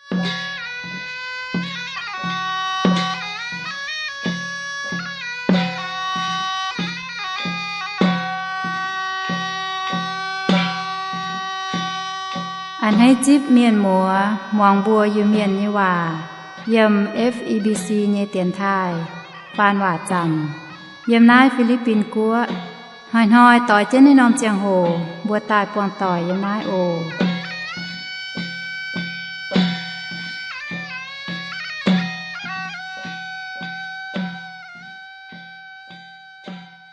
A'hneiv zipv mienh muoz muangx mbuo Iu-Mienh nyei waac yiem F E B C nyei dienx taaih faan waac zanc yiem naaiv Fi^li^bin Guoqv. Hnoi-hnoi doix jienv naaiv norm ziangh hoc mbuo daaih buangh doic yiem naaiv oc.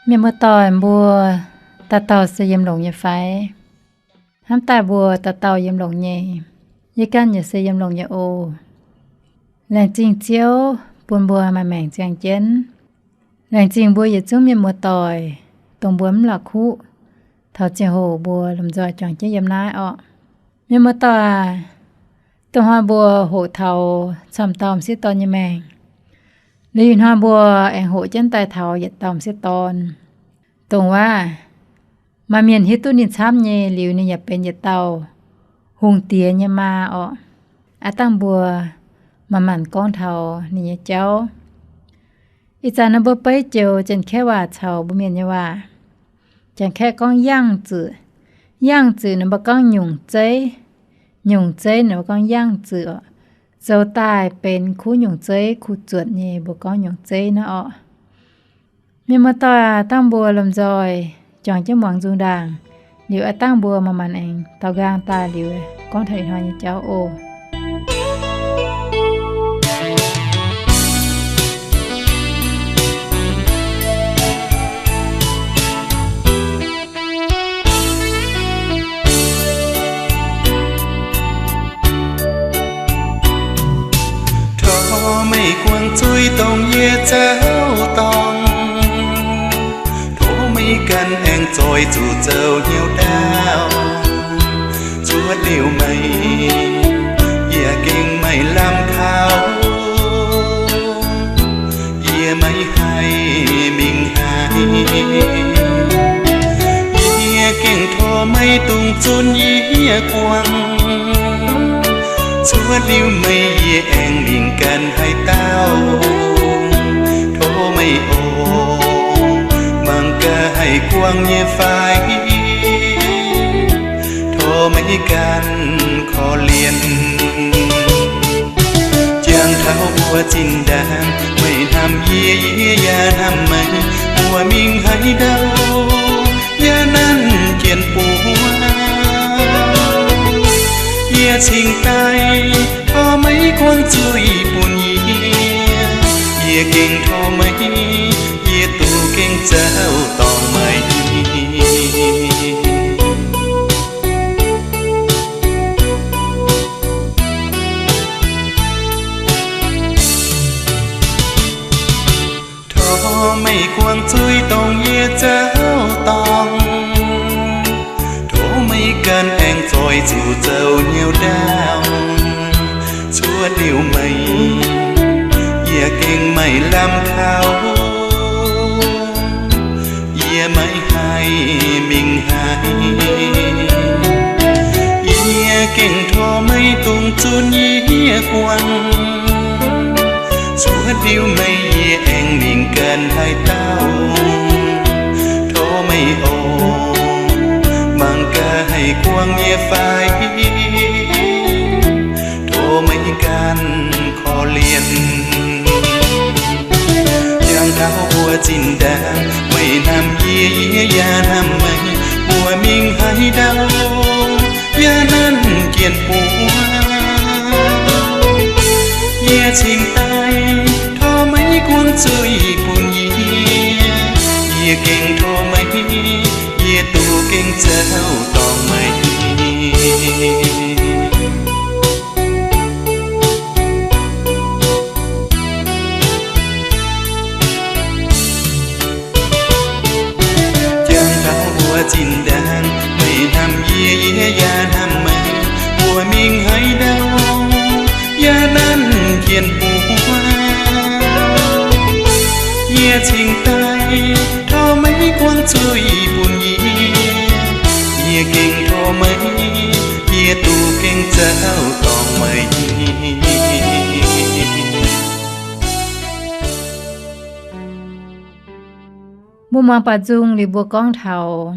Mienh muoz-doic mbuo, dauh dauh se yiem longx nyei fai? Hnamv daaih mbuo dauh dauh yiem longx nyei. Yie ganh yaac se yiem longx nyei oc. Laengz zingh Ziouv bun mbuo maaih maengc ziangh jienv. Laengz zingh mbuo yietc zungv mienh muoz-doic, dongh mbuo mv la'kuqv taux ziangh hoc mbuo lomh nzoih juangc jienv yiem naaiv orqc. Mienh muoz-doic aac, dongh hnoi mbuo hoqc taux camv dauh m'sieqv dorn nyei maengc. Liuz ih hnoi mbuo aengx hoqc jienv daaih taux yietc dauh m'sieqv dorn. Dongh waac maaih mienh hiuv duqv ninh camv nyei liuz, ninh yaac benx yietc dauh hungh diex nyei maa orqc. Aav dangh mbuo manc-manc gorngv taux ninh nyei jauv. Ih zanc nor mbuo beiv joux Janx-Kaeqv waac caux mbuo Mienh nyei waac. Janx-Kaeqv gorngv ย่างจืด. ย่างจืด nor mbuo gorngv nyungc zeiv. Nyungc zeiv nor mbuo gorngv ย่างจืด orqc. Zoux daaih benx kuv nyungc zeiv, kuv zuotc nyei, mbuo gorngv nyungc zeiv naaiv orqc. Mienh muoz-doic, dangh mbuo lomh nzoih juangc jienv muangx nzung ndaangc. Liuz aav dangh mbuo manc-manc aengx daaux nqaang daaih liuz gorngv taux ih hnoi nyei jauv oc. Tov meih guangc zuiz dongh yie zauv dorngx. Tov meih ganh aengx zoih zuqc zoux hnyouv ndaauv. Cuotv liuz meih, yie gengh maaih lamh kaux. Yie maiv haih mingh haaix. Yie gengh tov meih dungx zunv yie guangc. Cuotv liuz meih yie aengx mingh ganh haaix dauh. Tov meih oc, mangc gaax haih guangc nyei fai. Tov meih ganh korv-lienh. Jangx taux mbuo zinh ndaangc, meih hnamv yie, yie yaac hnamv meih, mbuo mingh haaix ndau yaac nanv jienv buo. Yie cingx daaih, tov meih guangc zuiz bun yie. Yie gengh tov meih, yie duqv gengh zauv dorngx meih. Tov meih guangc zuiz dongh yie zauv dorngx. Tov meih ganh aengx zoih zuqc zoux hnyouv ndaauv. Cuotv liuz meih, yie gengh maaih lamh kaux. Yie maiv haih mingh haaix. Yie gengh tov meih dungx zunv yie guangc. Cuotv liuz meih yie aengx mingh ganh haaix dauh. Tov meih oc, mangc gaax haih guangc nyei fai. Tov meih ganh korv-lienh. Jangx taux mbuo zinh ndaangc, meih hnamv yie, yie yaac hnamv meih, mbuo mingh haaix ndau yaac nanv jienv buo. Yie cingx daaih, tov meih guangc zuiz bun yie. Yie gengh tov meih, yie duqv gengh zauv dorngx meih. Jangx taux mbuo zinh ndaangc, meih hnamv yie, yie yaac hnamv meih, mbuo mingh haaix ndau yaac nanv jienv buo. Yie cingx daaih, tov meih guangc zuiz bun yie. Yie gengh tov meih, yie duqv gengh zauv dorngx meih. Mbuo muangx baac nzung liuz mbuo gorngv taux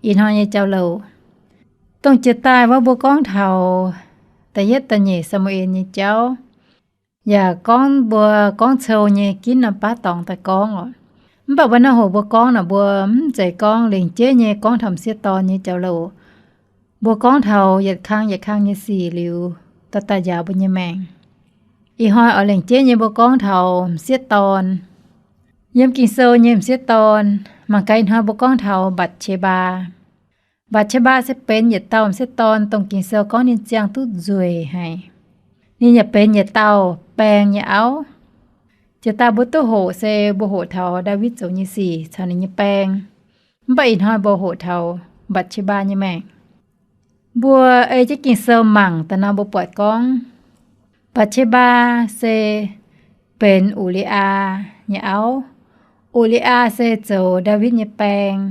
ih hnoi nyei jauv-louc. Dongh jiex daaih wuov mbuo gorngv taux da'yietv da'nyeic Saa^mu^en nyei jauv, yaac gorngv mbuo gorngv cou nyei ginv norm baav dorngx daaih gorngv oc. Mv baac mbuo naaiv hoc mbuo gorngv naaic mbuo mv zeiz gorngv lengc jeiv nyei gorngv taux m'sieqv dorn nyei jauv-louc. Mbuo gorngv taux yietc kang yietc kang nyei sic liuz, dorh daaih njaaux mbuo nyei maengc. Ih hnoi oix lengc jeiv nyei mbuo gorngv taux m'sieqv dorn. Yiem Ging-Sou nyei m'sieqv dorn, mangc gaax ih hnoi mbuo gorngv taux Mbatc^qe^mbaa. Mbatc^qe^mbaa se benx yietc dauh m'sieqv dorn, dongh Ging-Sou gorngv ninh ziangh duqv nzueic haic. Ninh yaac benx yietc dauh baeng nyei auv. Jiex daaih mbuo duqv hoqc se mbuo hoqc taux Ndaawitv zoux nyei sic caux ninh nyei baeng. Mv baac ih hnoi mbuo hoqc taux Mbatc^qe^mbaa nyei maengc. Mbuo ei jienv Ging-Sou mangc daaih nor mbuo buatc gorngv, Mbatc^qe^mbaa se benx Ux^li^aa nyei auv. Ux^li^aa se zoux Ndaawitv nyei baeng.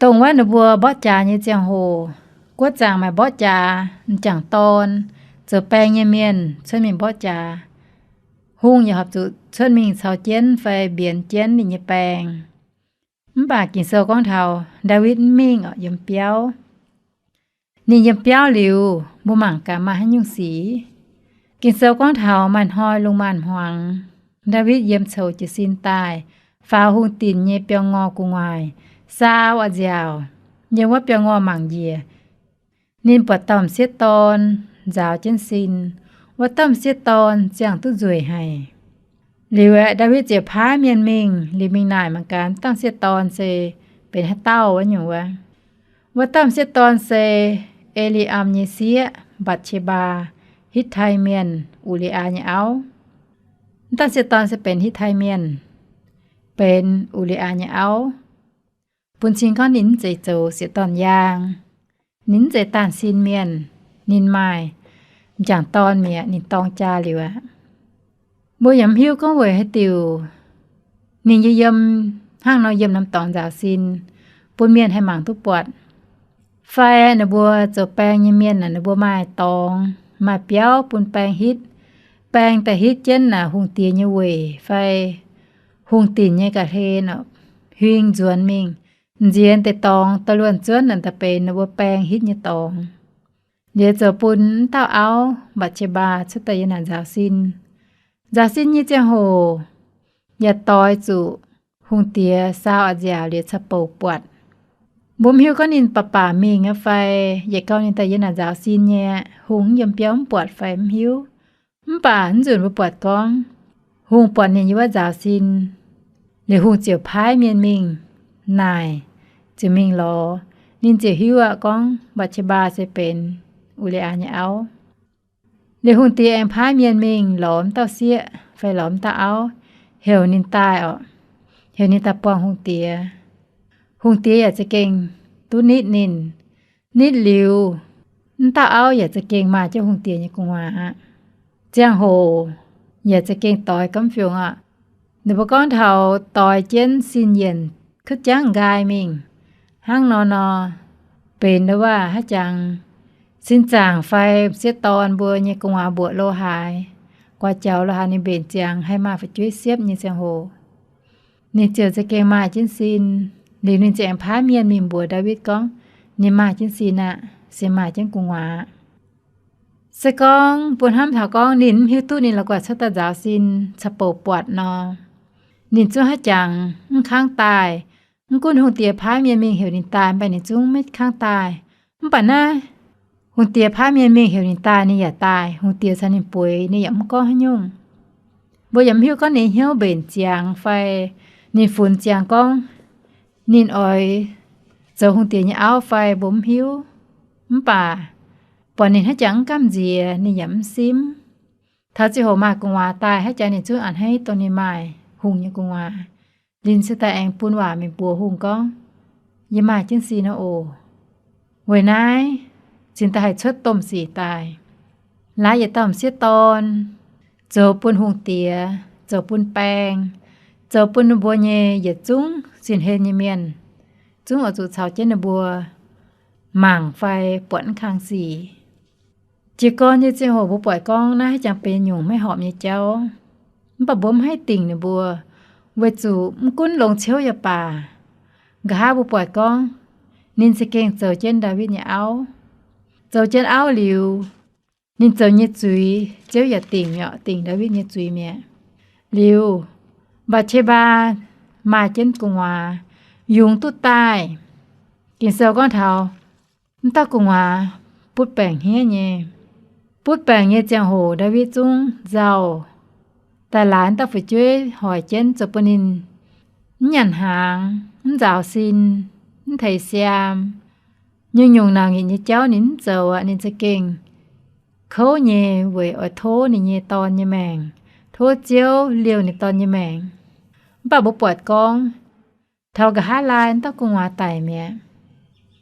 Dongh wuov ninh mbuo mborqv jaax nyei ziangh hoc, guoqv zaangc maaih mborqv jaax m'jangc dorn, zoux baeng nyei mienh cuotv mingh mborqv jaax. Hungh yaac horpc zuqc cuotv mingh caux jienv fai mbienx jienv ninh nyei baeng. Mv baac Ging-Sou gorngv taux Ndaawitv mv mingh oc, yiem biauv. Ninh yiem biauv liuz, mbuo mangc gaax maaih haaix nyungc sic. Ging-Sou gorngv taux maaih hnoi lungh maanz-hmuangx, Ndaawitv yiem coux jiez sin daaih, faaux hungh dinc nyei biauv-ngorh gu'nguaaic, saau a'nziaauc, yiem wuov biauv-ngorh mangc njiec. Ninh buatc dauh m'sieqv dorn nzaaux jienv sin. Wuov dauh m'sieqv dorn ziangh duqv nzueic haic. Liuz aeqv, Ndaawitv ziouc paaiv mienh mingh, liuz mingh naaic mangc gaax wuov dauh m'sieqv dorn se benx haaix dauh wuov nyungc wuov. Wuov dauh m'sieqv dorn se E^li^am nyei sieqv, Mbatc^qe^mbaa, Hitv^tai Mienh, Ux^li^aa nyei auv. Wuov dauh m'sieqv dorn se benx Hitv^tai Mienh, benx Ux^li^aa nyei auv. Bun cing gorngv ninh mv zeiz zoux sieqv dorn yaang, ninh mv zeiz daanh sin mienh, ninh maaih m'jangc dorn mi'aqv, ninh dorng jaa liuz aqv. Mbuo yaac mv hiuv gorngv weic haaix diuc ninh yiem, hnangv nor yiem norm dorngx nzaaux sin, bun mienh haih mangc duqv buatc. Fai ninh mbuo zoux baeng nyei mienh aeqv, ninh mbuo maaih dorngx, maaih biauv bun baeng hitv. Baeng daaih hitv jienv naaic hungh diex nyei weic fai hungh dinc nyei ga'hlen, huing nzuonx mingh, nziex deix dorngx da'luonh zuonv naaic daaih benx ninh mbuo baeng hitv nyei dorngx. Liuz zoux bun wuov dauh auv Mbatc^qe^mbaa cuotv daaih yiem naaic nzaaux sin. Nzaaux sin nyei ziangh hoc yaac doix zuqc hungh diex saau a'nziaauc liuz caux bouc buatc. Mbuo mv hiuv gorngv ninh baac baac mingh aqv fai, yietc gau ninh daaih yiem naaic nzaaux sin nyei, hungh yiem biauv mv buatc fai mv hiuv. Mv baac mv nzunc mbuo buatc gorngv, hungh buatc ninh yiem wuov nzaaux sin, liuz hungh ziouc paaiv mienh mingh naaic, ziouc mingh lorz. Ninh ziouc hiuv aqv gorngv Mbatc^qe^mbaa se benx Ux^li^aa nyei auv. Liuz hungh diex aengx paaiv mienh mingh lorz wuov dauh sieqv fai lorz wuov dauh auv, heuc ninh daaih oc, heuc ninh daaih buangh hungh diex. Hungh diex yaac za'gengh duqv nitv ninh. Nitv liuz, wuov dauh auv yaac za'gengh maaih jienv hungh diex nyei gu'nguaaz aqv. Ziangh hoc yaac za'gengh doix gaamv fiongx aqv. Ninh mbuo gorngv taux doix jienv sin yienc kuv jangv nqaai mingh. Hnangv nor nor, benx ndau wuov haaix jangx sin zaangc fai sieqv dorn mbuo nyei gu'nguaaz mbuoqc lo haaix, guaax jaux lo haaix, ninh mbenc ziangx haih maaih fu'jueiv siepv nyei ziangh hoc, ninh ziouc za'gengh maaih jienv sin. Liuz ninh ziouc aengx paaiv mienh mingh mbuox Ndaawitv gorngv ninh maaih jienv sin aqv, se maaih jienv gu'nguaaz. Se gorngv mbuo hnamv taux gorngv ninh mv hiuv duqv ninh la'guaih cuotv daaih nzaaux sin caux bouc buatc nor, ninh zungv haiz jangx mv kangv daaih. Mv gunv hungh diex paaiv mienh mingh heuc ninh daaih, mv baac ninh zungv maiv kangv daaih. Mv baac naaiv hungh diex paaiv mienh mingh heuc ninh daaih, ninh yaac daaih. Hungh diex caux ninh bueix, ninh yaac mv gorngv haaix nyungc. Mbuo yaac mv hiuv gorngv ninh hnyouv mbenc ziangx fai ninh funx ziangx gorngv ninh oix zoux hungh diex nyei auv fai, mbuo mv hiuv. Mv baac buatc ninh haiz jangx mv gamh nziex, ninh yaac mv simv. Taux ziangh hoc maaih gu'nguaaz daaih haiz jangx ninh zungv a'hneiv dongh ninh maaih hungh nyei gu'nguaaz. Ninh se daaih aengx bun waac mingh mbuox hungh gorngv, yie maaih jienv sin nor oc. Weic naaiv cingx daaih haih cuotv domh sic daaih. Laaix yietc dauh m'sieqv dorn zoux bun hungh diex, zoux bun baeng, zoux bun ninh mbuo nyei yietc zungv sin hlen nyei mienh, zungv oix zuqc caux jienv ninh mbuo mangc fai buatc mv kang sic. Jiez gorn nyei ziangh hoc mbuo buatc gorngv naaiv haiz jangx benx nyungc maiv horpc nyei jauv. Mv baac mbuo mv haih dingc ninh mbuo. Weic zuqc mv gunv longx ciouv yaac baac, nqa'haav mbuo buatc gorngv ninh za'gengh zoux jienv Ndaawitv nyei auv. Zoux jienv auv liuz, ninh zoux nyei zuiz Ziouv yaac dingc mi'aqv, dingc Ndaawitv nyei zuiz mi'aqv. Liuz, Mbatc^se^mbaa maaih jienv gu'nguaaz, yungz duqv daaih. Ging-Sou gorngv taux m'dauh gu'nguaaz butv baengc hniev nyei. Butv baengc nyei ziangh hoc Ndaawitv zungv nzauh, daaih laaix m'dauh fu'jueiv hoic jienv zoux bun ninh mv nyanc hnaangx, mv nzaaux sin, mv teix siaam. Nyungc-nyungc nauc nyitc nyei jauv ninh mv zoux aqv. Ninh za'gengh kouv nyei weic oix tov ninh nyei dorn nyei maengc, tov Ziouv liouh ninh dorn nyei maengc. Mv baac mbuo buatc gorngv, taux nqa'haav laai m'dauh gu'nguaaz daic mi'aqv,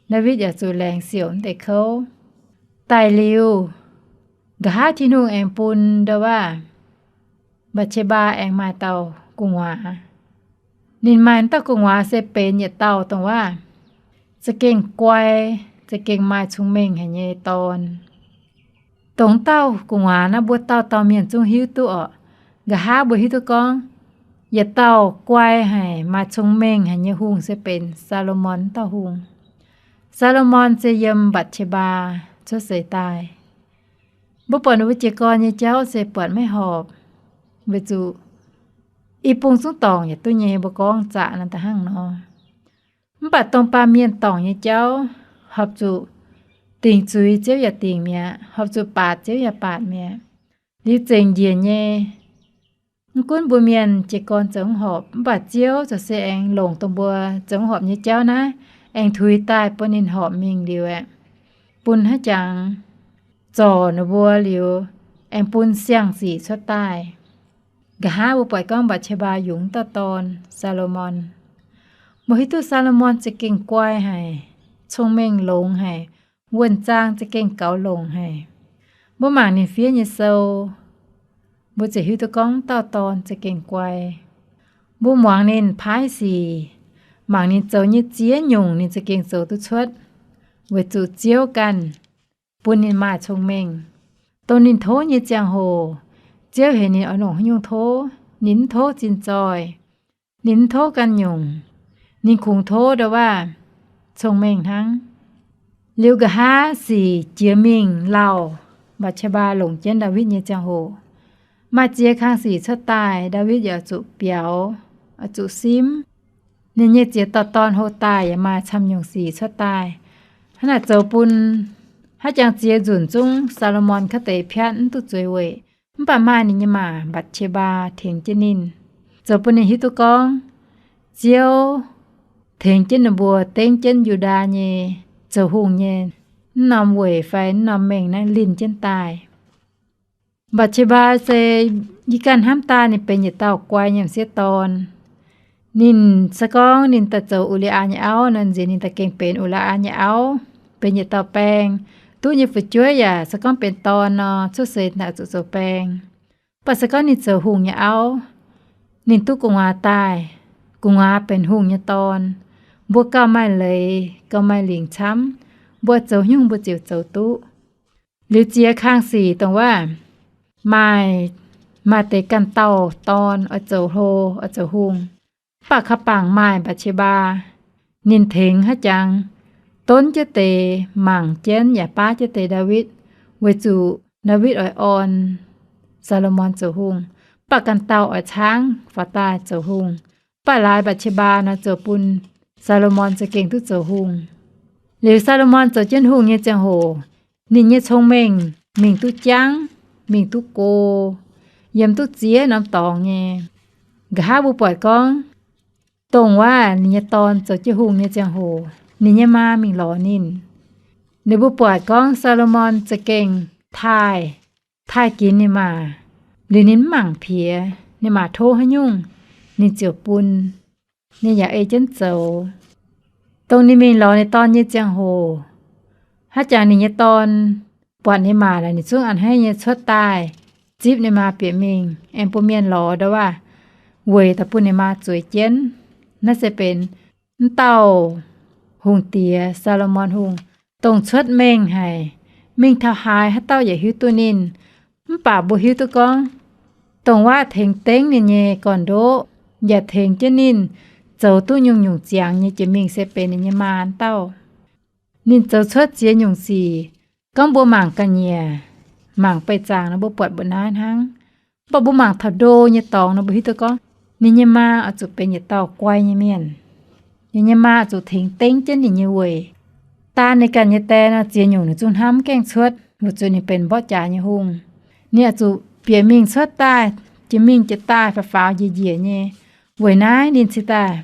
Ndaawitv yaac zuqc laengz siouc m'deix kouv. Daic liuz, nqa'haav Tin-Hungh aengx bun ndau waav Mbatc^se^mbaa aengx maaih dauh gu'nguaaz. Ninh maaih m'dauh gu'nguaaz se benx yietc dauh dongh waav za'gengh guai, za'gengh maaih cong-mengh haic nyei dorn. Dongh m'dauh gu'nguaaz naaiv mbuo dauh dauh mienh zungv hiuv duqv orqc. Nqa'haav mbuo hiuv duqv gorngv, yietc dauh guai haic, maaih cong-mengh haic nyei hungh se benx Saa^lo^morn m'dauh hungh. Saa^lo^morn se yiem Mbatc^se^mbaa cuotv seix daaih. Mbuo buatc ninh mbuo jiez gorn nyei jauv se buatc maiv horpc, weic zuqc i bung zungv dorngc yaac duqv nyei, mbuo gorngv zaqc naaiv da'hnangv nor. Mv baac dongh baamh mienh dorngc nyei jauv, horpc zuqc dingc zuiz Ziouv yaac dingc mi'aqv, horpc zuqc baatc Ziouv yaac baatc mi'aqv. Liuz zengc njiec nyei, mv gunv mbuo mienh jiez gorn zoux mv horpc, mv baac Ziouv corc se aengx longc dongh mbuo zoux mv horpc nyei jauv naaiv, aengx tuix daaih bun ninh horpc mingh liuz aeqv, bun haaix jangx zorc ninh mbuo liuz, aengx bun siang-sic cuotv daaih. Nqa'haav mbuo buatc gorngv Mbatc^se^mbaa yungz dauh dorn, Saa^lo^morn. Mbuo hiuv duqv Saa^lo^morn za'gengh guai haic, cong-mengh longx haic, wuonh zaang za'gengh gaux longc haic. Mbuo mangc ninh fiev nyei sou, mbuo ziouc hiuv duqv gorngv dauh dorn za'gengh guai. Mbuo muangx ninh paaiv sic, mangc ninh zoux nyei ziex nyungc ninh za'gengh zoux duqv cuotv, weic zuqc Ziouv ganh bun ninh maaih cong-mengh. Dongh ninh tov nyei ziangh hoc, Ziouv heuc ninh oix longc haaix nyungc tov, ninh mv tov zinh zoih, ninh mv tov ganh nyungc, ninh kungx tov ndau waav cong-mengh hnangv. Liuz nqa'haav sic jiex mingh lauh, Mbatc^se^mbaa longc jienv Ndaawitv nyei ziangh hoc, maaih ziex kang sic cuotv daaih, Ndaawitv yaac zuqc biaux, zuqc simv. Ninh nyei ziex dauh dorn hlo daaih yaac maaih camv nyungc sic cuotv daaih. Hnangv naaic zoux bun haaix jangx ziex nzunc zungv Saa^lo^morn kaav deix piatv mv duqv zueiz weic, mv baac maaih ninh nyei maa Mbatc^se^mbaa tengx jienv ninh, zoux bun ninh hiuv duqv gorngv Ziouv tengx jienv ninh mbuo dengv jienv Yu^ndaa nyei zoux hungh nyei mv norm weic fai mv norm mengh naaiv linh jienv daaih. Mbatc^se^mbaa se yie ganh hnamv daaih ninh benx yietc dauh guai nyei m'sieqv dorn. Ninh se gorngv ninh daaih zoux U^li^aa nyei auv nor, nziex ninh daaih gengh benx U^li^aa nyei auv, benx yietc dauh baeng. Duqv nyei fu'jueiv yaac se gorngv benx dorn nor, cuotv seix naaic zuqc zoux baeng. Mv baac se gorngv ninh zoux hungh nyei auv, ninh duqv gu'nguaaz daaih, gu'nguaaz benx hungh nyei dorn, mbuo gauh maaih leiz, gauh maaih lingc camv, mbuo zoux haaix nyungc mbuo ziouc zoux duqv. Liuz ziex kang sic dongh waav maaih, maaih deix ganh dauh dorn oix zoux hlo, oix zoux hungh. Mv baac ka'bangc maaih Mbatc^se^mbaa, ninh tengx haaix jangx donv jienv deix, mangc jienv yaac baav jienv deix Ndaawitv, weic zuqc Ndaawitv oix orn Saa^lo^morn zoux hungh. Mv baac ganh dauh oix caangv faaux daaih zoux hungh. Mv baac laaix Mbatc^se^mbaa nor zoux bun Saa^lo^morn za'gengh duqv zoux hungh. Liuz Saa^lo^morn zoux jienv hungh nyei ziangh hoc, ninh nyei cong-mengh mingh duqv jangv, mingh duqv go, yiem duqv ziex norm dorngx nyei. Nqa'haav mbuo buatc gorngv, dongh waav ninh nyei dorn zoux jienv hungh nyei ziangh hoc, ninh nyei maa mingh lorz ninh. Ninh mbuo buatc gorngv Saa^lo^morn za'gengh taaih, taaih ginx ninh maa, liuz ninh mv mangc piex, ninh maa tov haaix nyungc, ninh ziouc bun. Ninh yaac ei jienv zoux. Dongh ninh mingh lorz ninh dorn nyei ziangh hoc, haaix jangx ninh nyei dorn buatc ninh maa laaix ninh zungv a'hneiv nyei cuotv daaih zipv ninh maa bieqc mingh, aengx bun mienh lorz ndau waav weic daaih bun ninh maa zueiz jienv. Naaiv se benx m'dauh hungh diex, Saa^lo^morn Hungh, dongh cuotv mengh haic, mingh taux haaix haaix dauh yaac hiuv duqv ninh. Mv baac mbuo hiuv duqv gorngv, dongh waav tengx dengv ninh nyei gorn-ndoqv, yaac tengx jienv ninh zoux duqv nyungc-nyungc ziangx nyei jiex mingh se benx ninh nyei maa wuov dauh. Ninh zoux cuotv ziex nyungc sic. Gorngv mbuo mangc ga'nyiec, mangc beih zaangc nor mbuo buatc mbu'naaiv hnangv. Mv baac mbuo mangc taux ndo nyei dorngx nor mbuo hiuv duqv gorngv ninh nyei maa oix zuqc benx yietc dauh guai nyei mienh. Ninh nyei maa oix zuqc tengx dengv jienv ninh nyei weic. Daan ninh ganh nyei die nor, ziex nyungc ninh zungv hnamv gaengh cuotv, weic zuqc ninh benx mborqv jaax nyei hungh. Ninh oix zuqc bieqc mingh cuotv daaih, jiex mingh jiex daaih faaux faaux njiec njiec nyei. Weic naaiv ninh cingx daaih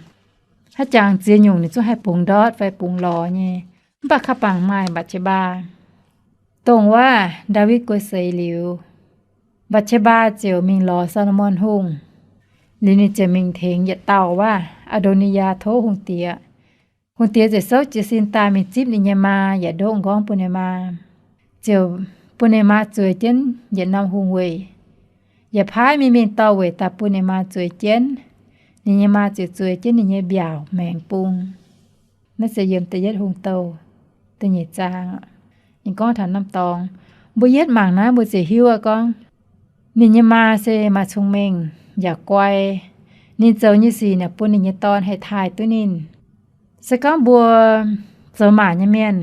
haaix jangx ziex nyungc ninh zungv haih bungx ndortv fai bungx lorz nyei. Mv baac kaav bangc maaih Mbatc^qe^mbaa, dongh wuov Ndaawitv guei seix liuz, Mbatc^qe^mbaa ziouc mingh lorz Saa^lo^morn Hungh. Liuz ninh ziouc mingh tengx yietc dauh wuov Aa^ndo^ni^yaa tov hungh diex. Hungh diex ziouc souv jiez sin daaih mingh zipv ninh nyei maa yaac ndoqv m'nqorngv bun ninh maa, ziouc bun ninh maa zueiz jienv yietc norm hungh weic, yaac paaiv mienh mingh dorh weic daaih bun ninh maa zueiz jienv. Ninh nyei maa ziouc zueiz jienv ninh nyei mbiaauc maengx bung. Naaiv se yiem da'yietv Hungh Douh da'nyeic zaang. Ninh gorngv taux norm dorngx, mbuo yietv mangc naaiv mbuo ziouc hiuv aqv gorngv, ninh nyei maa se maaih cong-mengh yaac guai. Ninh zoux nyei sic naaic bun ninh nyei dorn haih taaih duqv ninh. Se gorngv mbuo zoux maac nyei mienh,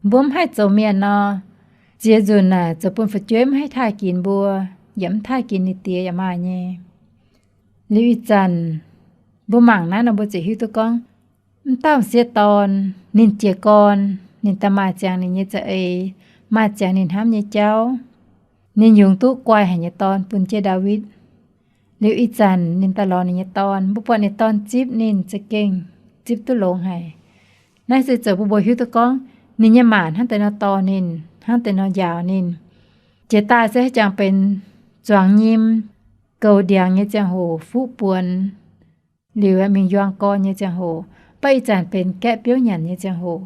mbuo mv haih zoux mienh nor, ziex nzunc naaic zoux bun fu'jueiv mv haih taaih ginx mbuo, yaac mv taaih ginx ninh diex yaac maaih nyei. Liuz ih zanc mbuo mangc naaiv nor mbuo ziouc hiuv duqv gorngv, m'dauh m'sieqv dorn, ninh jiez gorn, ninh daaih maaih ziangx ninh nyei za'eix, maaih ziangx ninh hnamv nyei jauv. Ninh yungz duqv guai haic nyei dorn bun jienv Ndaawitv. Liuz ih zanc ninh daaih lorz ninh nyei dorn, mbuo buatc ninh dorn zipv ninh za'gengh zipv duqv longx haic. Naaiv se zoux bun mbuo hiuv duqv gorngv, ninh nyei maanc hnangv deix nor dorh ninh, hnangv deix nor njaaux ninh. Jiex daaih se haaix jangx benx zuangx nyim, goux ndiangx nyei ziangh hoc fuqv buonx, liuz mingh yuang gorn nyei ziangh hoc, mv baac ih zanc benx gaeqv biouv nyanc nyei ziangh hoc.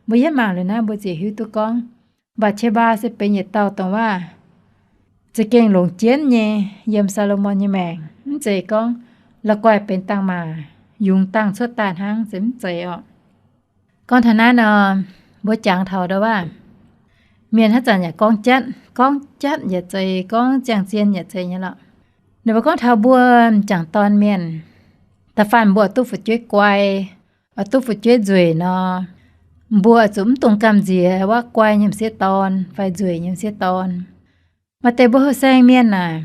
Mbuo yietv mangc liuz naaiv mbuo ziouc hiuv duqv gorngv, Mbatc^qe^mbaa se benx yietc dauh dongh waac za'gengh longx jienv nyei yiem Saa^lo^morn nyei maengc. Mv zeiz gorngv la'guaih benx dangh maac yungz dangh cuotv daaih hnangv, se mv zeiz orqc. Gorngv taux naaiv nor, mbuo jangx taux ndo waac, mienh haaix zanc yaac gorngv jatv, gorngv jatv yaac zeiz, gorngv ziangh zien yaac zeiz nyei lorqc. Ninh mbuo gorngv taux mbuo m'jangc dorn mienh, da'faanh mbuo oix duqv fu'jueiv guai, oix duqv fu'jueiv nzueic nor, mbuo oix zuqc mv dungx gamh nziex wuov guai nyei m'sieqv dorn fai nzueic nyei m'sieqv dorn. Maaih deix mbuo houh saeng mienh naaic,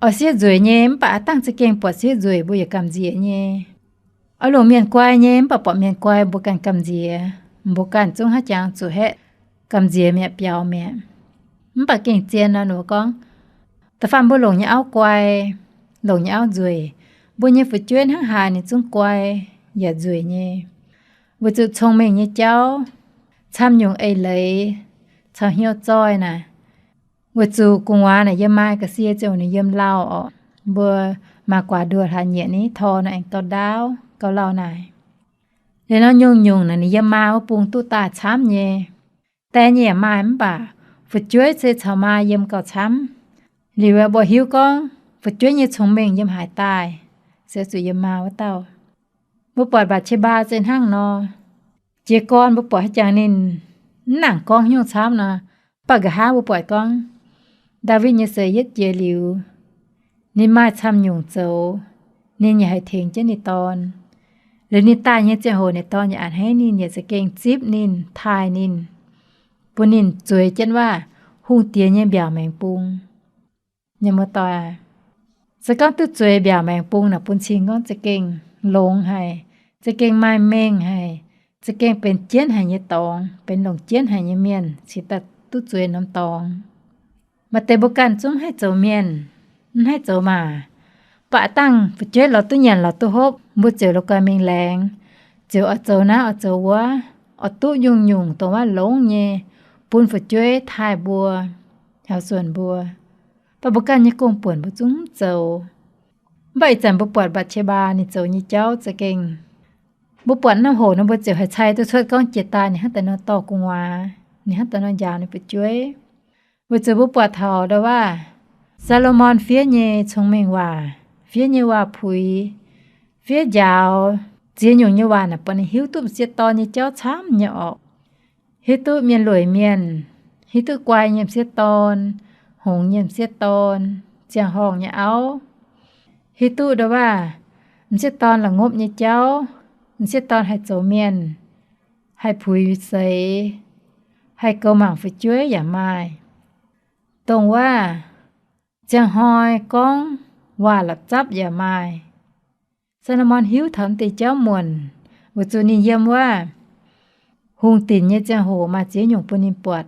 oix sieqv nzueic nyei mv baac aav dangh za'gengh buatc sieqv nzueic mbuo yaac gamh nziex nyei. Oix longc mienh guai nyei mv baac buatc mienh guai mbuo ganh gamh nziex. Mbuo ganh zungv haaix jangx zuqc haeqv gamh nziex mi'aqv, biaux mi'aqv. Mv baac gengh zien nor, ninh mbuo gorngv, da'faanh mbuo longc nyei auv guai, longc nyei auv nzueic, mbuo nyei fu'jueiv hnangv haaix ninh zungv guai yaac nzueic nyei. Weic zuqc cong-mengh nyei jauv, camv nyungc eix leiz caux hnyouv zoih naaic, weic zuqc gu'nguaaz naaic yiem maa ga'sie ziouc ninh yiem lauh orqc. Mbuo maa guaax nduoh hlaax nyieqc ni tor nor aengx gauh ndaauv gauh lauh naaic. Liuz nor nyungc-nyungc naaic ninh yiem maa wuov bung duqv daaih camv nyei. Die nyei yaac maaih mv baac fu'jueiv se caux maa yiem gauh camv. Liuz mbuo hiuv gorngv fu'jueiv nyei cong-mengh yiem haaix daaih, se zuqc yiem maa wuov dauh. Mbuo buatc Mbatc^qe^mbaa se hnangv nor. Jiez gorn mbuo buatc haaix jangx ninh mv nangc gorngv haaix nyungc camv nor, mv baac nqa'haav mbuo buatc gorngv Ndaawitv nyei seix yietv jiex liuz, ninh maaih camv nyungc zoux, ninh yaac haih tengx jienv ninh dorn. Liuz ninh daaih nyei ziangh hoc ninh dorn yaac a'hneiv ninh, yaac za'gengh zipv ninh, taaih ninh, bun ninh zueiz jienv waac hungh diex nyei mbiaauc maengx bung. Mienh muoz-doic, se gorngv duqv zueiz mbiaauc maengx bung naaic bun cing gorngv za'gengh longx haic, za'gengh maaih mengh haic, za'gengh benx jienv haic nyei dorngx, benx longc jienv haic nyei mienh cingx daaih duqv zueiz norm dorngx. Maaih deix mbuo ganh zungv haih zoux mienh, mv haih zoux maac, baac dangh fu'jueiv lorz duqv nyanc lorz duqv hopv, mbuo ziouc la'guaih mingh laengz, ziouc oix zoux naaiv oix zoux wuov, oix duqv nyungc-nyungc dongh waac longx nyei, bun fu'jueiv taaih mbuo, haux suonc mbuo. Baac mbuo ganh nyei gong-buonc mbuo zungv mv zoux. Mv baac ih zanc mbuo buatc Mbatc^qe^mbaa ninh zoux nyei jauv za'gengh, mbuo buatc norm hoc nor mbuo ziouc haih cai duqv cuotv gorngv jiex daaih ninh hnangv daaih nor dorh gu'nguaaz, ninh hnangv daaih nor njaaux ninh fu'jueiv. Weic zuqc mbuo buatc taux ndo waac, Saa^lo^morn fiev nyei cong-mengh waac, fiev nyei waac-puix, fiev njaaux ziex nyungc nyei waac naaic buatc ninh hiuv duqv m'sieqv dorn nyei jauv camv nyei orqc. Hiuv duqv mienh lueic mienh, hiuv duqv guai nyei m'sieqv dorn, hngongx nyei m'sieqv dorn, ziangh horngh nyei auv, hiuv duqv ndo waac M'sieqv dorn la'ngopv nyei jauv, m'sieqv dorn haih zoux mienh, haih puix seix, haih goux mangc fu'jueiv yaac maaih. Dongh wuov ziangh hnoi gorngv waac la'zapv yaac maaih. Saa^lo^morn hiuv taux deix jauv muonc, weic zuqc ninh yiem wuov hungh dinc nyei ziangh hoc maaih ziex nyungc bun ninh buatc,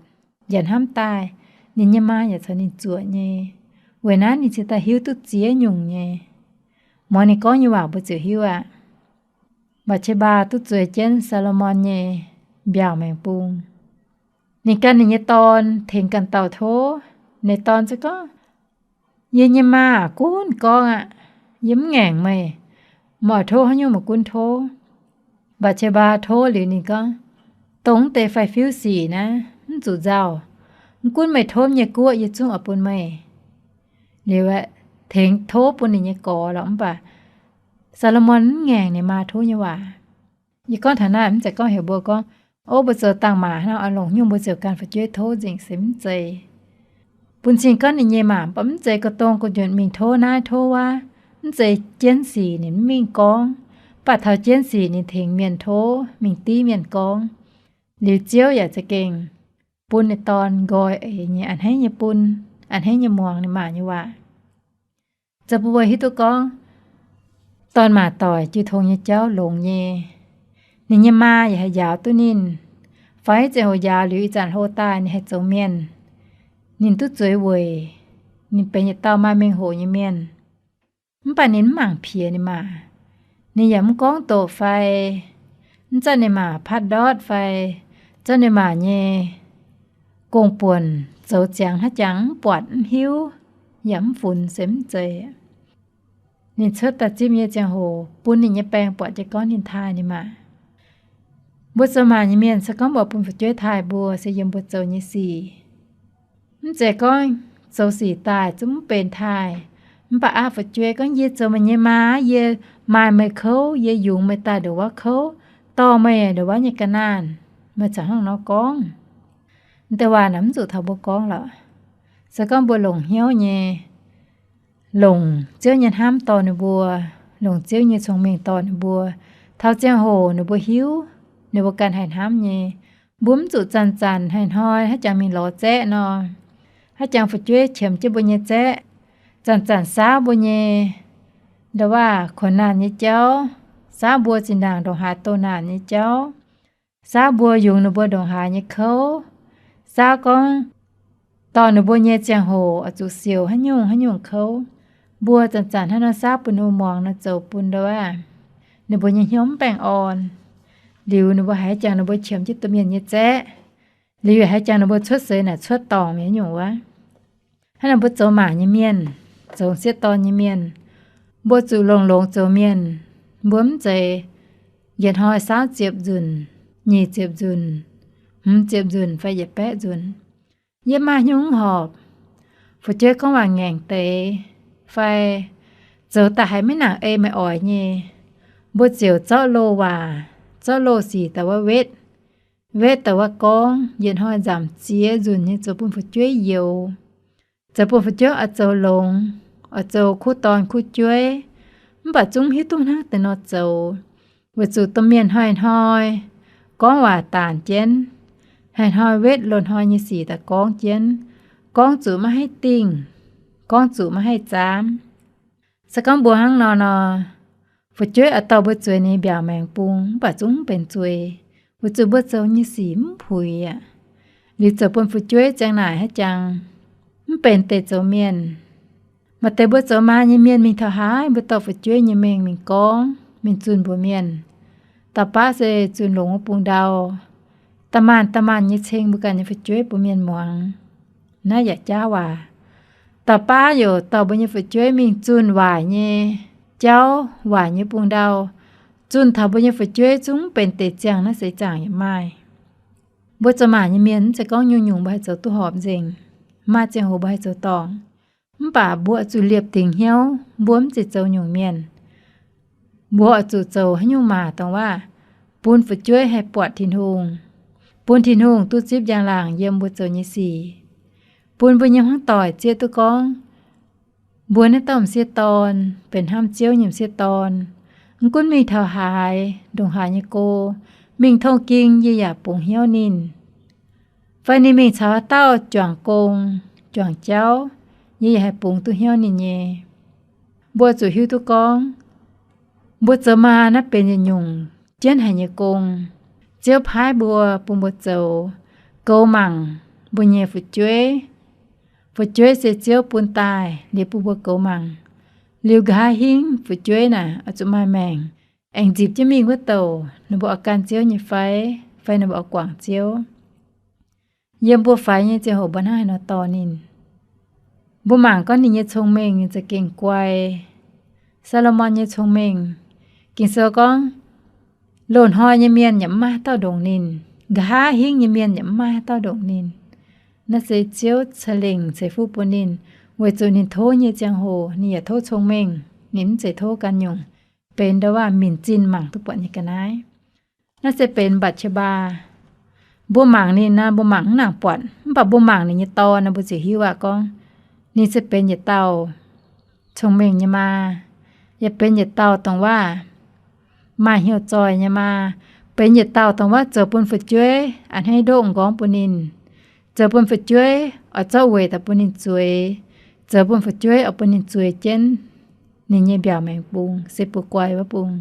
yaac hnamv daaih ninh nyei maa yaac caux ninh zuoqc nyei. Weic naaiv ninh cingx daaih hiuv duqv ziex nyungc nyei. Muangx ninh gorngv nyei waac mbuo ziouc hiuv aqv. Mba'qebaa duqv zueiz jienv Saa^lo^morn nyei mbiaauc maengx bung. Ninh gan ninh nyei dorn tengx ganh dauh tov. Ninh dorn ziouc gorngv, Yie nyei maa gunv gorngv aqv, yie mv ngaengc meih. Meih oix tov haaix nyungc meih gunv tov. Mba'qebaa tov liuz ninh gorngv, Dongh deix fai-fiuv sic naaiv mv zuqc nzauh. Mv gunv meih tov nyei guoqv yie zungv oix bun meih. Liuz aeqv, tengx tov bun ninh nyei gorx lorqc. Mv baac Saa^lo^morn mv ngaengc ninh maa tov nyei waac. Yie gorngv taux naaiv mv zeiz gorngv heuc mbuo gorngv, Ov, mbuo zoux dangh maac hnangv oix longc nyungc mbuo ziouc ganh fu'jueiv tov nzengc, se mv zeiz. Bun cing gorngv ninh nyei maah, mv baac mv zeiz ga'dong ga'njuonc mingh tov naaiv tov wuov. Mv zeiz jienv sic ninh mv mingh gorngv, mv baac taux jienv sic ninh tengx mienh tov, mingh div mienh gorngv. Liuz Ziouv yaac za'gengh bun ninh dorn nqoi eix nyei, a'hneiv nyei bun, a'hneiv nyei muangx ninh maah nyei waac. Zoux bun mbuo hiuv duqv gorngv, dorn-maac doic jiu tong nyei jauv longx nyei. Ninh nyei maa yaac haih njaaux duqv ninh, fai ziangh hoc njaaux liuz ih zanc hlo daaih ninh haih zoux mienh, ninh duqv zueiz weic, ninh benx yietc dauh maaih mengh hoc nyei mienh. Mv baac ninh mv mangc piex ninh maah. Ninh yaac mv gorngv doqc fai mv zanc ninh maah patv ndortv fai zanc ninh maah nyei gong-buonc zoux ziangx hnangv jangx mv buatc mv hiuv yaac mv funx se mv zeiz. Ninh cuotv daaih zipv nyei ziangh hoc bun ninh nyei baeng buatc jiez gorngv ninh taaih ninh maah. Mbuo zoux maah nyei mienh se gorngv mbuo bun fu'jueiv taaih mbuo se yiem mbuo zoux nyei sic. Mv zeiz gorngv zoux sic daaih zungv mv benx taaih. Mv baac aqv fu'jueiv gorngv, Yie zoux meih nyei maa, yie maaih meih kouv, yie yungz meih daaih ndongc wuov kouv, dorh meih ndongc wuov nyei ga'naanh, meih caux hnangv nor gorngv. M'deix waac naaic mv zuqc taux mbuo gorngv lorqc. Se gorngv mbuo longc hnyouv nyei, longc Ziouv nyei hnamv dorh ninh mbuo, longc Ziouv nyei cong-mengh dorh ninh mbuo, taux ziangh hoc ninh mbuo hiuv, ninh mbuo ganh haih hnamv nyei. Mbuo mv zuqc zanc-zanc haih hnoi hnangv jangx mingh lorz zaeqv nor, hnangv jangx fu'jueiv qiemx jienv mbuo nyei zaeqv, zanc-zanc saauv mbuo nyei nda'waav kuonx naanh nyei jauv, saauv mbuo zinh ndaangc ndongc haaix doh naanc nyei jauv, saauv mbuo yungz ninh mbuo ndongc haaix nyei kouv, saauv gorngv dorh ninh mbuo nyei ziangh hoc oix zuqc siouc haaix nyungc haaix nyungc kouv. Mbuo zanc-zanc hnangv nor saauv bun ninh mbuo muangx nor zoux bun nda'waav ninh mbuo nyei hnyouv mv baengh orn. Liuz ninh mbuo haiz jangx ninh mbuo qiemx jienv domh mienh nyei zaeqv, liuz haiz jangx ninh mbuo cuotv seix naaic cuotv dorngc mienh nyungc wuov. Hnangv naaic mbuo zoux maah nyei mienh, zoux sieqv dorn nyei mienh, mbuo zuqc longx-longx zoux mienh. Mbuo mv zeiz yietc hnoi saauv ziepc nzunc, nyic ziepc nzunc, hmz ziepc nzunc fai yietc baeqv nzunc. Yie maaih nyungc horpc, fu'jueiv gorngv waac ngaengc deix, fai zoux daaih haiz maiv nangc ei meih oix nyei, mbuo ziouc zorqv loz-waac, zorqv loz-sic daaih wuov wetv, wetv daaih wuov gorngv, yietc hnoi nzamc ziex nzunc nyei zoux bun fu'jueiv youx, zoux bun fu'jueiv oix zoux longx, oix zoux kuv dorn kuv jueiv, mv baac zungv hiuv duqv hnangv deix nor zoux, weic zuqc domh mienh hnoi-hnoi gorngv waac daanc jienv, hnoi-hnoi wetv loz-hnoi nyei sic daaih gorngv jienv, gorngv zuqc maiv haih dingh, gorngv zuqc maiv haih zaamv. Se gorngv mbuo hnangv nor nor, fu'jueiv oix dorh mbuo zueiz ninh mbiaauc maengx bung mv baac zungv mv benx zueiz, weic zuqc mbuo zoux nyei sic mv puix aqv. Liuz zoux bun fu'jueiv ziang naaic hnangv jangx mv benx deix zoux mienh. Maaih deix mbuo zoux maa nyei mienh mingh taux haaix, mbuo dorh fu'jueiv nyei mengh mingh gorngv, mingh zunh mbuox mienh. Dauh baav se zunh longx wuov bung ndau, da'maanc da'maanc nyei ceng mbuo ganh nyei fu'jueiv bun mienh muangx. Naaiv yaac jaav waac. Dauh baav yaac dorh mbuo nyei fu'jueiv mingh zunh waaic nyei jauv, waaic nyei bung ndau, zunh taux mbuo nyei fu'jueiv zungv benx deix ziangh naaiv seix zaangc yaac maaih. Mbuo zoux maah nyei mienh mv zeiz gorngv nyungc-nyungc mbuo haih zoux duqv horpc nzengc. Maaih ziangh hoc mbuo haih zoux dorngc, mv baac mbuo oix zuqc liepc dingc hnyouv, mbuo mv zeiz zoux nyungc mienh. Mbuo oix zuqc zoux haaix nyungc maah dongh waac, bun fu'jueiv haih buatc Tin-Hungh, bun Tin-Hungh duqv zipv njang-laangc yiem mbuo zoux nyei sic, bun mbuo nyei hmuangv doic zieqv duqv gorngv, mbuo naaiv dauh m'sieqv dorn benx hnamv Ziouv nyei m'sieqv dorn. Mv gunv mingh taux haaix, ndongc haaix nyei go, mingh tongv ging yie yaac bungx hnyouv ninh. Fai ninh mingh caux haaix dauh juangc gong, juangc jauv, yie yaac haih bungx duqv hnyouv ninh nyei. Mbuo zuqc hiuv duqv gorngv, mbuo zoux maa naaiv benx yietc nyungc jienv haic nyei gong. Ziouv paaiv mbuo, bun mbuo zoux, goux mangc mbuo nyei fu'jueiv. Fu'jueiv se Ziouv bun daaih liuz bun mbuo goux mangc. Liuz nqa'haav hingv fu'jueiv naaic oix zuqc maaih maengc, aengx nzipc jienv mingh wuov douc ninh mbuo oix gan Ziouv nyei fai, fai ninh mbuo oix guangc Ziouv. Yiem mbuo faix nyei ziangh hoc mbuo hnangv haaix nor dorh ninh. Mbuo mangc gorngv ninh nyei cong-mengh za'gengh guai. Saa^lo^morn nyei cong-mengh, Ging-Sou gorngv, loz-hnoi nyei mienh yaac mv maaih haaix dauh ndongc ninh, nqa'haav hingv nyei mienh yaac mv maaih haaix dauh ndongc ninh. Naaiv se Ziouv ca'lengc ceix fuqv bun ninh, weic zuqc ninh tov nyei ziangh hoc ninh yaac tov cong-mengh, ninh mv zeiz tov ganh nyungc, benx ndau waac minc zinh mangc duqv buatc nyei ga'naaiv. Naaiv se benx Mbatc^qe^mbaa. Mbuo mangc ninh nor, mbuo mangc mv nangc buatc, mv baac mbuo mangc ninh nyei dorn nor, mbuo ziouc hiuv aqv gorngv, ninh se benx yietc dauh cong-mengh nyei maa, yaac benx yietc dauh dongh waac maaih hnyouv zoih nyei maa, benx yietc dauh dongh waac zoux bun fu'jueiv a'hneiv ndoqv m'nqorngv bun ninh, zoux bun fu'jueiv oix zorqv weic daaih bun ninh zueiz, zoux bun fu'jueiv oix bun ninh zueiz jienv ninh nyei mbiaauc maengx bung, se buoz guai wuov bung.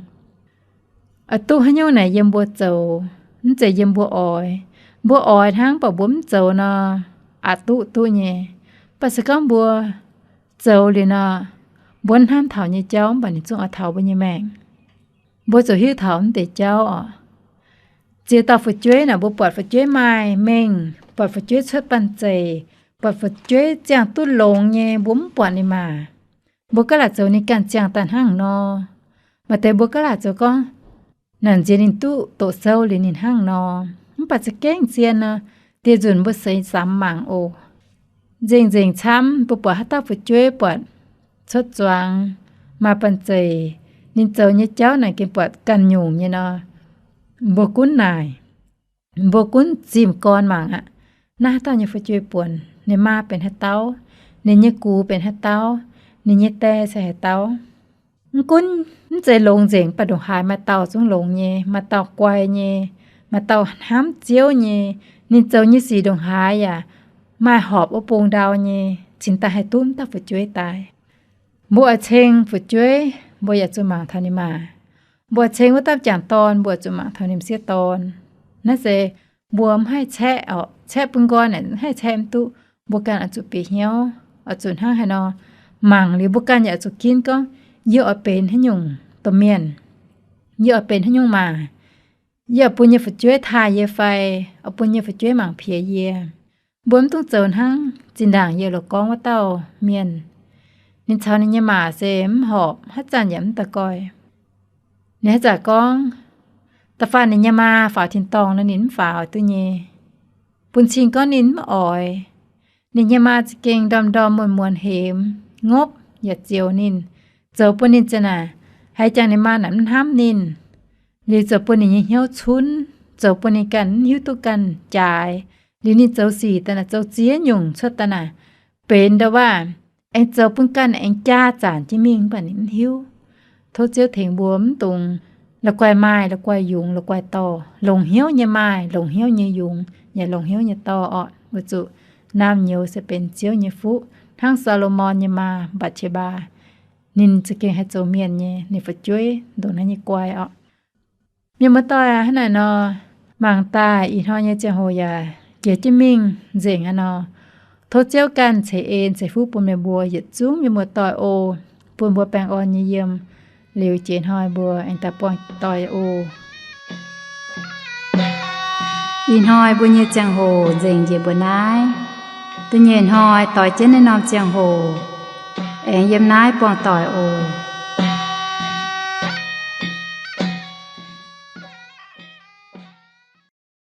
Oix duqv haaix nyungc naaic yiem mbuo zoux, mv zeiz yiem mbuo oix. Mbuo oix hnangv, mv baac mbuo mv zoux nor, aqc duqv duqv nyei. Mv baac se gorngv mbuo zoux liuz nor, mbuo hnamv taux nyei jauv, mv baac ninh zungv oix taux mbuo nyei maengc. Mbuo zuqc hiuv taux mv deix jauv oc. Ziex dauh fu'jueiv naaic, mbuo buatc fu'jueiv maaih mengh, buatc fu'jueiv cuotv banh zeic, buatc fu'jueiv ziangh duqv longx nyei, mbuo mv buatc ninh maah. Mbuo gaav laaic zoux ninh ganh ziangh daaih hnangv nor. Maaih deix mbuo gaav laaic zoux gorngv, naaic nziex ninh duqv doqc sou liuz ninh hnangv nor. Mv baac za'gengh zien nor, dieh nzunc mbuo seix samx mangc oc. Nzengc-nzengc camv, mbuo buatc haaix dauh fu'jueiv buatc cuotv zuangx, maaih banh zeic, ninh zoux nyei jauv naaic gengh buatc ganh nyungc nyei nor, mbuo gunv naaic, mbuo gunv zimh gorn mangc aqv. Naaiv haaix dauh nyei fu'jueiv buonc, ninh maa benx haaix dauh, ninh nyei gux benx haaix dauh, ninh nyei die se haaix dauh. Mv gunv mv zeiz longx nzengc, mv baac ndongc haaix maaih dauh zungv longx nyei, maaih dauh guai nyei, maaih dauh hnamv Ziouv nyei, ninh zoux nyei sic ndongc haaix yaac maaih horpc wuov bung ndau nyei, cingx daaih haih duqv mv dauh fu'jueiv daaih. Mbuo oix ceng fu'jueiv, mbuo yaac zuqc mangc taux ninh maah. Mbuo oix ceng wuov dauh m'jangc dorn, mbuo zuqc mangc taux ninh m'sieqv dorn. Naaiv se mbuo mv haih caeqv oc, caeqv bun nqoi naaic mv haih caeqv mv duqv. Mbuo ganh oix zuqc bieqc hnyouv, oix zuqc hnangv haaix nor mangc liuz, mbuo ganh yaac oix zuqc ginv gorngv yie oix benx haaix nyungc domh mienh, yie oix benx haaix nyungc maah. Yie oix bun yie fu'jueiv taaih yie fai, oix bun yie fu'jueiv mangc piex yie. Mbuo mv dungx zoux hnangv zinh ndaangc yie loz gorngv wuov dauh mienh. Ninh caux ninh nyei maa se mv horpc, haaix zanc yaac mv da'goih. Ninh haaix zanc gorngv, da'faanh ninh nyei maa faaux tin-dorngh nor, ninh mv faaux duqv nyei. Bun cing gorngv ninh mv oix. Ninh nyei maa za'gengh ndorm-ndorm muonz-muonz hemx, ngopv yaac zioux ninh, zoux bun ninh za'naaic haiz jangx ninh maa naaic mv hnamv ninh. Liuz zoux bun ninh nyei hnyouv cunv, zoux bun ninh ganh mv hiuv duqv ganh jaaix. Liuz ninh zoux sic daaih naaic, zoux ziex nyungc cuotv daaih naaic, benx ndau waac aengx zoux bun ganh aengx jaa zanc jienv mingh, mv baac ninh mv hiuv. Tov Ziouv tengx mbuo mv dungx la'guaih maaih, la'guaih yungz, la'guaih dorh, longc hnyouv nyei maaih, longc hnyouv nyei yungz, yaac longc hnyouv nyei dorh orqc. Weic zuqc naamh nyouz se benx Ziouv nyei fuqv, hnangv Saa^lo^morn nyei maa Mbatc^qe^mbaa. Ninh za'gengh haih zoux mienh nyei, ninh fu'jueiv ndongc naaiv nyei guai orqc. Mienh muoz-doic aac, hnangv naaic nor, mangc daaih ih hnoi nyei ziangh hoc yaac jiex jienv mingh nzengc aqv nor. Tov Ziouv ganh ceix en ceix fuqv bun meih mbuo yietc zungv mienh muoz-doic oc, bun mbuo baengh orn nyei yiem. Liuz jiex hnoi mbuo aengx daaih buangh doic oc. Ih hnoi mbuo nyei ziangh hoc nzengc njiec mbuo naaiv. Da'nyeic hnoi doix jienv naaiv norm ziangh hoc aengx yiem naaiv buangh doic oc.